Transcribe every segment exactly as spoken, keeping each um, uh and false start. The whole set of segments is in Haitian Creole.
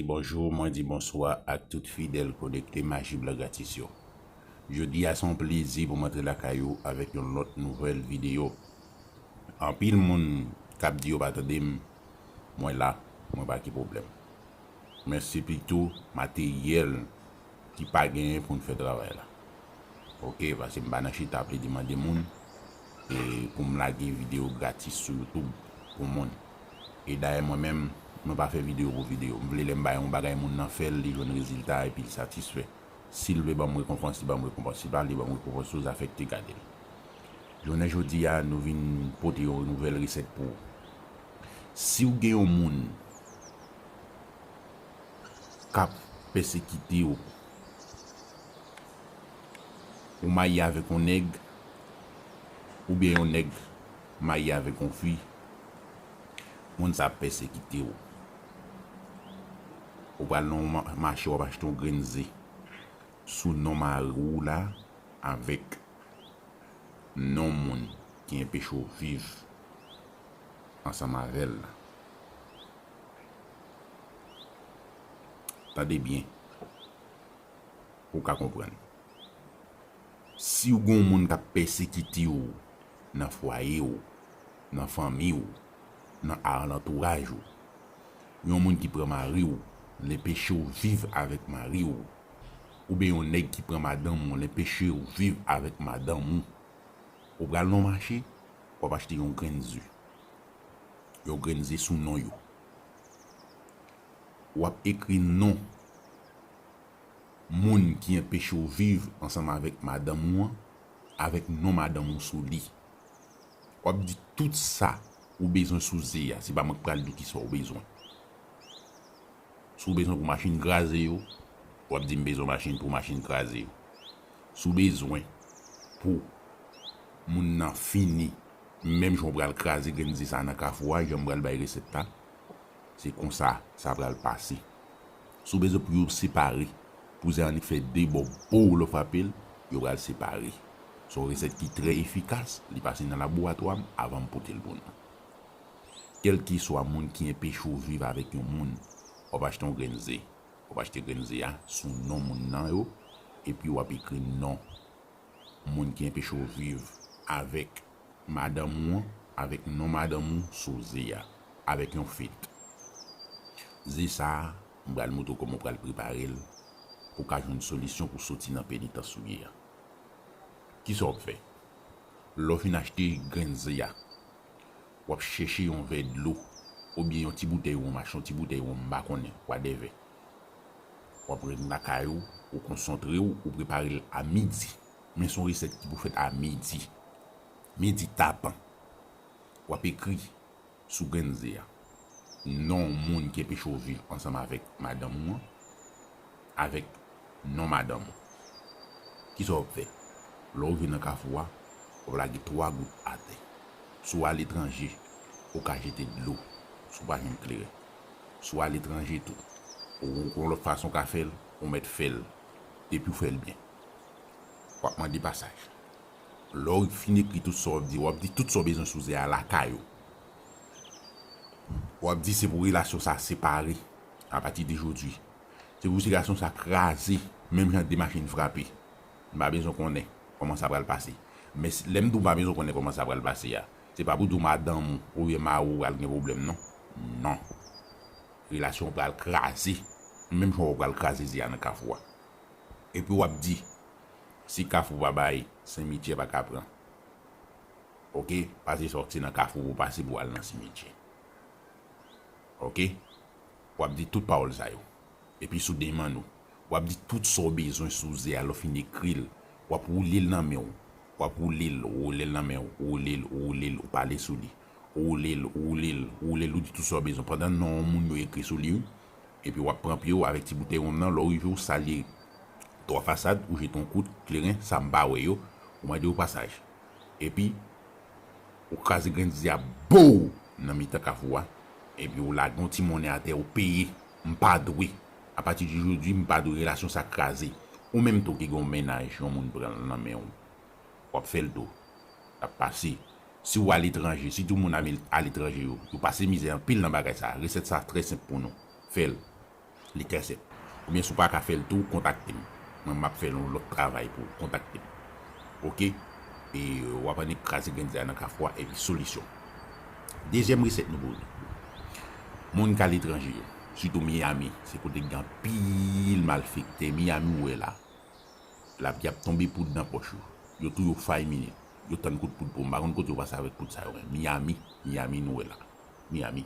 Bonjou, mwen di bonswa ak tout fidèl konekte Maji Blan Gratis yo. Jodi a se yon plezi pou m antre lakay ou avèk yon lòt nouvèl videyo. Anpil moun k ap di yo pa tande m, mwen la, mwen pa gen pwoblèm. Men se pito materyèl ki pa genyen pou n fè travay la. Oke, paske m pa nan chita plede mande moun e pou m lage videyo gratis sou YouTube pou moun. E dayè mwen menm, mwen pa fè videyo pou videyo. M vle lè m bay yon bagay moun nan fè l, li jwenn rezilta epi l satisfè. Si l vle ban m rekonpans, li ban m rekonpans. Si l pa vle ban m rekonpans, sou zafè k te gade l. Jounen jodi a, nou vin pote yon nouvèl resèt pou ou. Si w gen yon moun k ap pèsekite w, ou marye avèk yon nèg, oubyen yon nèg marye avèk yon fi, moun sa ap pèsekite w. Ou pral nan yon ma-, mache, w ap achte yon grenn ze sou non mari w la avèk non moun ki enpeche w viv ansanm avè l la. Tande byen, pou w ka konprann. Si w gen yon moun k ap pèsekite w nan fwaye w, nan fanmi w, nan alantouraj ou, yon moun ki pran mari w, l enpeche w viv avèk mari w, oubyen yon nèg ki pran madanm ou, l enpeche w viv avèk madanm ou, ou pral nan mache, w ap achte yon grenn ze. Yon grenn ze sou non yo. W ap ekri non moun ki enpeche w viv ansanm avèk madanm ou an, avèk non madanm ou sou li. W ap di tout sa ou bezwen sou ze a, se pa mwen k pral di w kisa w bezwen. Si w bezwen pou machin kraze yo, w ap di m bezwen machin pou machin kraze yo. Si w bezwen pou moun nan fini, menm jan w pral kraze grenn ze sa nan kafou a, jan m pral bay resèt la, se konsa sa pral pase. Si w bezwen pou yo separe, pou ze a annik fè de bò, bow, lè w frape l, yo pral separe. Se yon resèt ki trè efikas, li pase nan laboratwa m avan m pote l pou nou. Kèlkeswa moun ki enpeche w viv avèk yon moun, w ap achte yon grenn ze. W ap achte grenn ze a sou non moun nan yo, epi w ap ekri non moun ki enpeche w viv avèk madanm ou an, avèk non madanm ou sou ze a, avèk yon fèt. Ze sa a, m pral montre w kòman w pral prepare l pou w ka jwenn solisyon pou w soti nan penitans ou ye a. Kisa w ap fè? Lè w fin achte grenn ze a, w ap chèche yon vè dlo, oubyen yon ti boutèy wonm, achte yon ti boutèy wonm, m pa konnen, whatever. W ap rann lakay ou, ou konsantre w, ou prepare l a midi. Men se yon resèt ki pou fèt a midi. Midi tapan. W ap ekri sou grenn ze a non moun ki enpeche w viv ansanm avèk madanm ou an, avèk non madanm ou. Kisa w ap fè? Lè w rive nan kafou a, w ap lage twa gout atè. Si w aletranje, ou ka jete dlo si w pa jwenn kleren. Si w aletranje tou, ou, ou, yon lòt fason w ka fè l, ou mèt fè l. Depi w fè l byen, w ap mande pasaj. Lè w fin ekri tout sa w ap di, w ap di tout sa w bezwen sou ze a lakay ou. W ap di se pou relasyon sa separe apati de jodi. Se pou relasyon sa kraze, menm jan de machin frape. M pa bezwen konnen kòman sa pral pase. Men s-, lè m di w pa bezwen konnen kòman sa pral pase a, se pa pou di w madanm ou oubyen mari w pral gen pwoblèm, non. Non. Relasyon w pral kraze, menm jan w pral kraze ze a nan kafou a. Epi w ap di, si kafou pa bay, senmityè pa ka pran. Oke? Pase sòti nan kafou pou pase pou al nan simityè. Oke? W ap di tout pawòl sa yo. Epi sou demann ou, w ap di tout sa w bezwen sou ze a, lè w fin ekri l, w ap woule l nan men w. W ap woule l, ou woule l nan men w, ou woule l, ou woule l, ou pale sou li. Ou woule l, ou woule l, ou woule l, ou di tout sa w bezwen. Pandan non yon moun yo ekri sou li, wi. Epi w ap pran pye w avèk ti boutèy wonm nan, lè w rive w salye twa fasad, ou jete yon kout kleren, sa m pa wè yo, ou mande yo pasaj. Epi, ou kraze grenn ze a, bow, nan mitan kafou a. Epi ou lage yon ti monnen atè, ou peye. M pa dwe. Apati de jodi, m pa dwe relasyon sa kraze. Ou menm tou ki gen yon mennaj, yon moun pran l nan men w. W ap fè l tou. L ap pase. Si w aletranje, sitou moun ame-, aletranje yo, yo pase mizè anpil nan bagay sa. Resèt sa trè senp pou nou. Fè l. Li trè senp. Oubyen si w pa ka fè l tou, kontakte m. Mwen, m ap fè yon lòt travay pou ou. Kontakte m. Oke? E w ap annik kraze grenn zay nan kafou a epi solisyon. Dezyèm resèt nou pou nou. Moun k aletranje yo, sitou Miami, se kote k gen anpil malfektè. Miami ou wè la, lapli ap tonbe poud nan pòch yo. Yo tou yo five minute. Yo tann kout poud pou m pa konn kote yo pase avèk poud sa yo, men Miami, Miami nou wè la. Miami.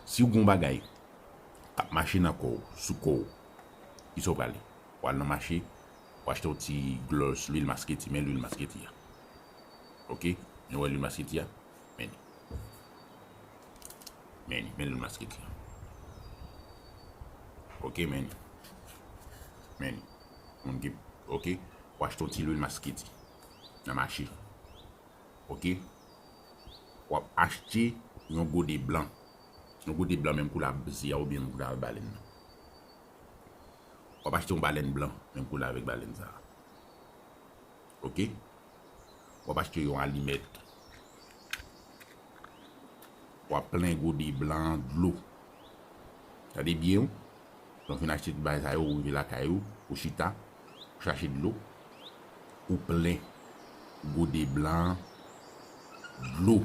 Si w gen yon bagay k ap mache nan kò w, sou kò w, kisa w prale? W al nan mache, w achte yon ti gloss, lwil masketi, men lwil masketi a. Oke? Nou wè lwil masketi a? Men li. Men li, men lwil masketi a. Oke, men li. Men li. Moun ki, oke? W achte yon ti lwil masketi nan mache. Oke? W ap achte yon gode blan. Yon gode blan menm koulè bzi a oubyen menm koulè balèn nan. W ap achte yon balèn blan menm koulè avèk balèn sa a. Oke? W ap achte yon alimèt. W ap plen gode blan an dlo. Tande byen wi. Lè w fin achte tout bagay sa yo, ou rive lakay ou, ou chita, ou chache dlo, ou plen gode blan an dlo.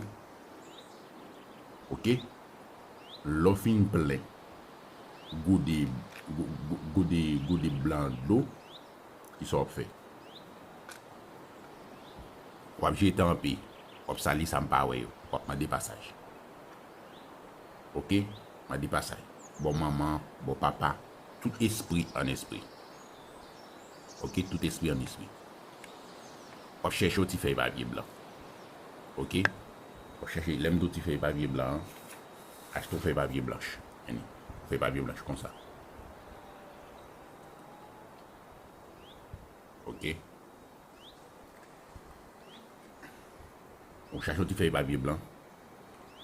Oke? Lè w fin plen gode, go-, go-, gode, gode blan an dlo, kisa w ap fè? W ap jete anpe, w ap sali sa m pa wè yo, w ap mande pasaj. Oke? Mande pasaj. Bò manman, bò papa, tout espri an espri. Oke? Tout espri an espri. W ap chèche yon ti fèy papye blan. Oke? W ap chèche, lè m di w ti fèy papye blan an, achte yon fèy papye blanch. Fèy papye blanch konsa. Oke? Ou chache yon ti fèy papye blan,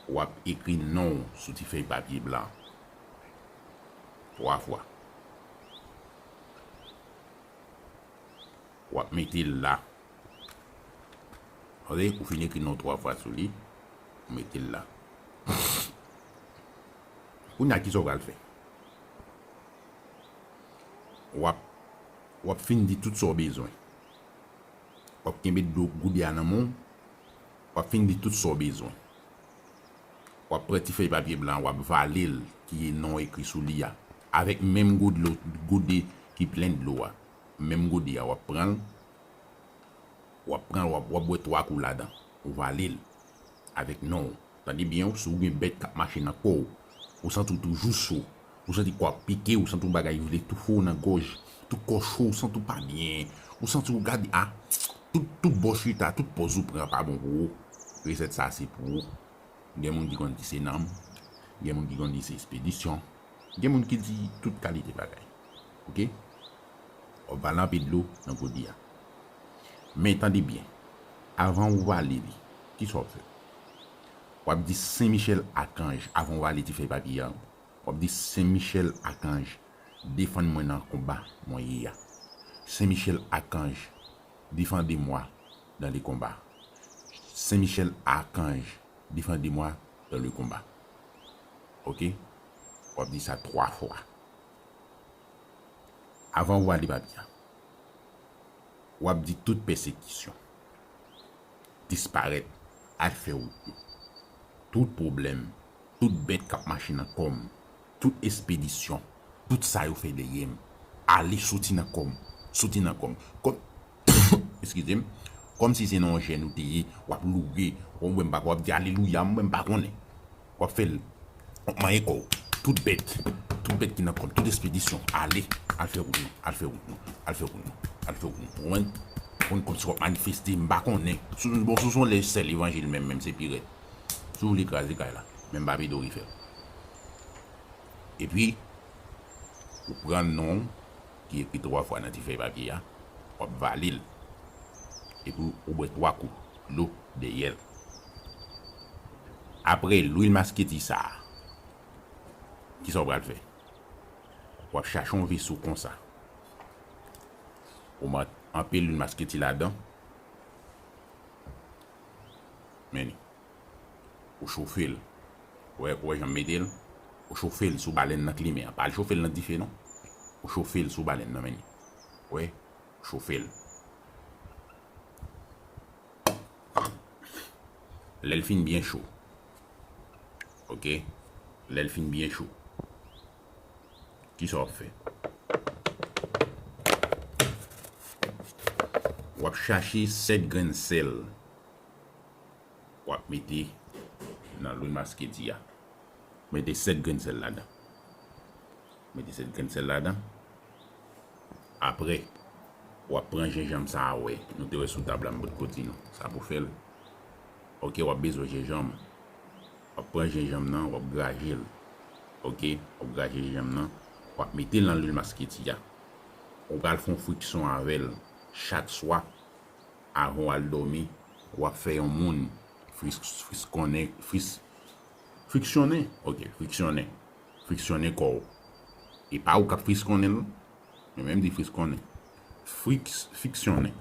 w ap ekri non w sou ti fèy papye blan an twa fwa. W ap mete l la. Tande, ou fin ekri non w twa fwa sou li, ou mete l la. Kounye a, kisa w pral fè? W ap, w ap fin di tout sa w bezwen. W ap kenbe dlo gode a nan men w, w ap fin di tout sa w bezwen. W ap pran ti fèy papye blan an, w ap vale l, ki gen non w ekri sou li a, avèk menm gode, gode ki plen dlo a. Menm gode a, w ap pran l, w ap pran l, w ap, w ap bwè twa kou ladan, ou vale l avèk non w. Tande byen wi, si w gen bèt k ap mache nan kò w, ou santi w toujou so, ou santi kò ap pike w, ou santi yon bagay vle toufe w nan gòj, tout kò cho, ou santi w pa byen, ou santi w gade, a, tout, tout bò chita, tout pòz ou pran pa bon pou ou, resèt sa a se pou ou. Gen moun ki konn di se nanm, gen moun ki konn di se espedisyon, gen moun ki di tout kalite bagay. Oke? W ap vale anpe dlo nan gode a. Men tande byen, avan ou vale li, kisa w ap fè? W ap di Sen Michèl Akanj, avan w vale ti fèy papye a, w ap di Sen Michèl Akanj, defann mwen nan konba mwen ye a. Sen Michèl Akanj, défendez-moi dans le combat. Sen Michèl Akanj, défendez-moi dans le combat. Oke? W ap di sa twa fwa. Avan ou ale papye a, w ap di tout pèsekisyon disparèt, al fè wout nou. Tout pwoblèm, tout bèt k ap mache nan kò m, tout espedisyon, tout sa yo fè dèyè m, ale soti nan kò m, soti nan kò m. Kòm, eskize m, kòmsi se nan yon jèn ou te ye, w ap louwe, w ap, w ap di alelouya, mwen m pa konnen. W ap fè l, w ap manyen kò w. Tout bèt, tout bèt ki nan kò m, tout espedisyon, ale, al fè wout nou, al fè wout nou, al fè wout nou, al fè wout nou. Ou konprann? Ou konn kòmsi w ap manifeste, m pa konnen. Sou, bon, sou, sou lè sèl evanjil menm, menm se pi rèd. Si w vle kraze kay la, men m pa pede w refè l. Epi, ou pran non w ki ekri twa fwa nan ti fèy papye a, w ap vale l. Epi, ou bwè twa kou dlo dèyè l. Apre lwil masketi sa a, kisa w pral fè? W ap chache yon veso konsa. Ou met anpe lwil masketi ladan. Men li. Ou chofe l. Ou wè, ou wè jan m mete l? Ou chofe l sou balèn nan klimen an. Pa al chofe l nan dife non. Chofe l sou balèn nan, men li. Wè, chofe l. Lè l fin byen cho. Oke? Lè l fin byen cho. Kisa w ap fè? W ap chache sèt grenn sèl. W ap mete nan lwil masketi a. Mete sèt grenn sèl ladan. Mete sèt grenn sèl ladan. Apre, w ap pran jenjanm sa a wè. Nou te wè sou tab la, m potko di nou. Sa pou fè l. Oke, w ap bezwen jenjanm. W ap pran jenjanm nan, w ap graje l. Oke, w ap graje jenjanm nan. W ap mete l nan lwil masketi a. Ou pral fè yon friksyon avè l chak swa. Avan w al dòmi, w ap fè yon moun fris, friskonnen, fris, friksyonnen. Oke, friksyonnen. Friksyonnen kò w. E pa ou k ap friskonnen l. Mwen menm di friskonnen. Friks, fiksyonnen.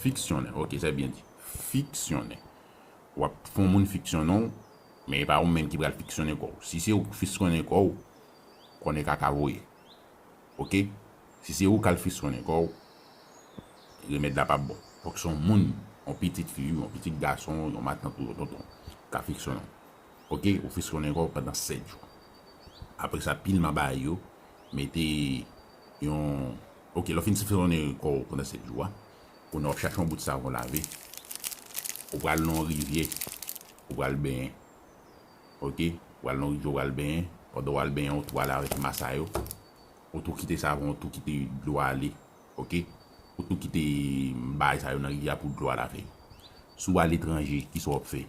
Fiksyonnen. Oke, se byen di. Fiksyonnen. W ap fè yon moun fiksyonnen w, men e pa ou menm ki pral fiksyonnen kò w. Si se ou k fiksyonnen kò w, konnen kaka voye. Oke? Si se ou k al fiksyonnen kò w, remèd la p ap bon. Fòk se yon moun, yon pitit fi w, yon pitit gason w, yon matant ou, yon tonton w, ka fiksyonnen w. Oke? Ou fiksyonnen kò w pandan sèt jou. Apre sa, pil manba yo, mete yon, oke, lè w fin fiksyonnen kò w pandan sèt jou a, kounye a w ap chache yon bout savon lave, ou pral nan yon rivyè, ou pral benyen. Oke? Ou pral nan rivyè, ou pral benyen. Pandan w al benyen, ou tou ale avèk ma sa yo. Ou tou kite savon, ou tou kite dlo a ale. Oke? Ou tou kite bagay sa yo nan rivyè a pou dlo a lave. Si w aletranje, kisa w ap fè?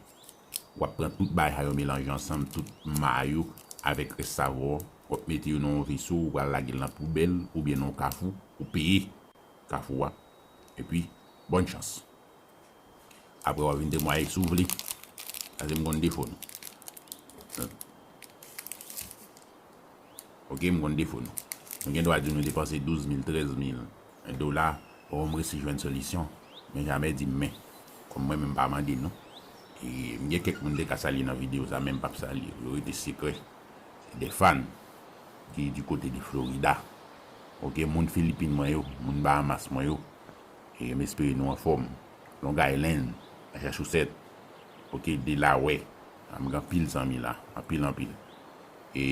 W ap pran tout bagay sa yo melanje ansanm, tout ma yo avèk rès savon an, w ap mete yo nan yon veso, ou pral lage l nan poubèl oubyen nan yon kafou, ou peye kafou a. Epi, bòn chans. Apre w ap vin temwaye si w vle. Paske m konn defo nou. Oke, m konn defo nou. Nou gen dwa di nou depanse douz mil, trèz mil dola, o, m resi jwenn solisyon. Men jamè di m men. Kòm mwen menm m pa mande non. E m gen kèk moun m te ka salye nan videyo sa, men m p ap salye yo. Yo rete sekrè. Se de fan ki di kote de Florida. Oke, moun Filipin mwen yo, moun Bahamas mwen yo. E m espere nou anfòm. Long Island, Massachusetts, oke, Delaware. M gen anpil zanmi la, anpil, anpil. E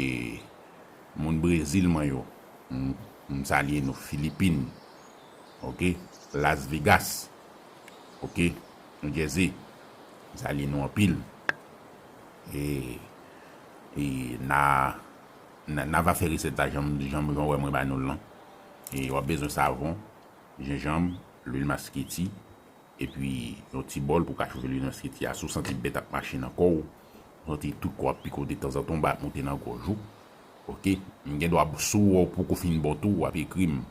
moun Brezil mwen yo, m, m salye nou. Filipin, oke, Las Vegas, oke, New Jersey, m salye nou anpil. E, e na, na, na va fè resèt la, jan, jan, jan w wè mwen ba nou l lan. E w ap bezwen savon, jenjanm, lwil masketi, epi yon ti bòl pou w ka chofe lwil masketi a. Si w santi bèt ap mache nan kò w, ou santi tout kò w ap pike w detanzantan, yon bagay ap monte nan gòj ou. Oke? M gen dwa, si w wè w poko fin bò tou, w ap ekri m.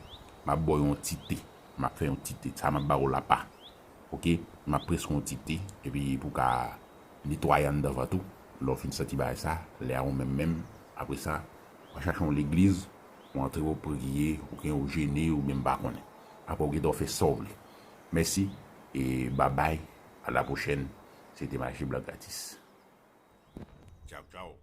M ap ba w yon ti te. M ap fè yon ti te. Sa m ap ba w la pa. Oke? M ap prese yon ti te. Epi pou w ka netwaye anndan vant ou. Lè w fin santi bagay sa, lè a ou menm menm, apre sa, w a chache yon legliz, ou antre, ou priye, ou gen, ou jene, ou menm pa konnen. Apre, ou gentan fè sa w vle. Mèsi, e babay, a la pwochèn. Se te Mache Blan Gratis. Tchaw, tchaw.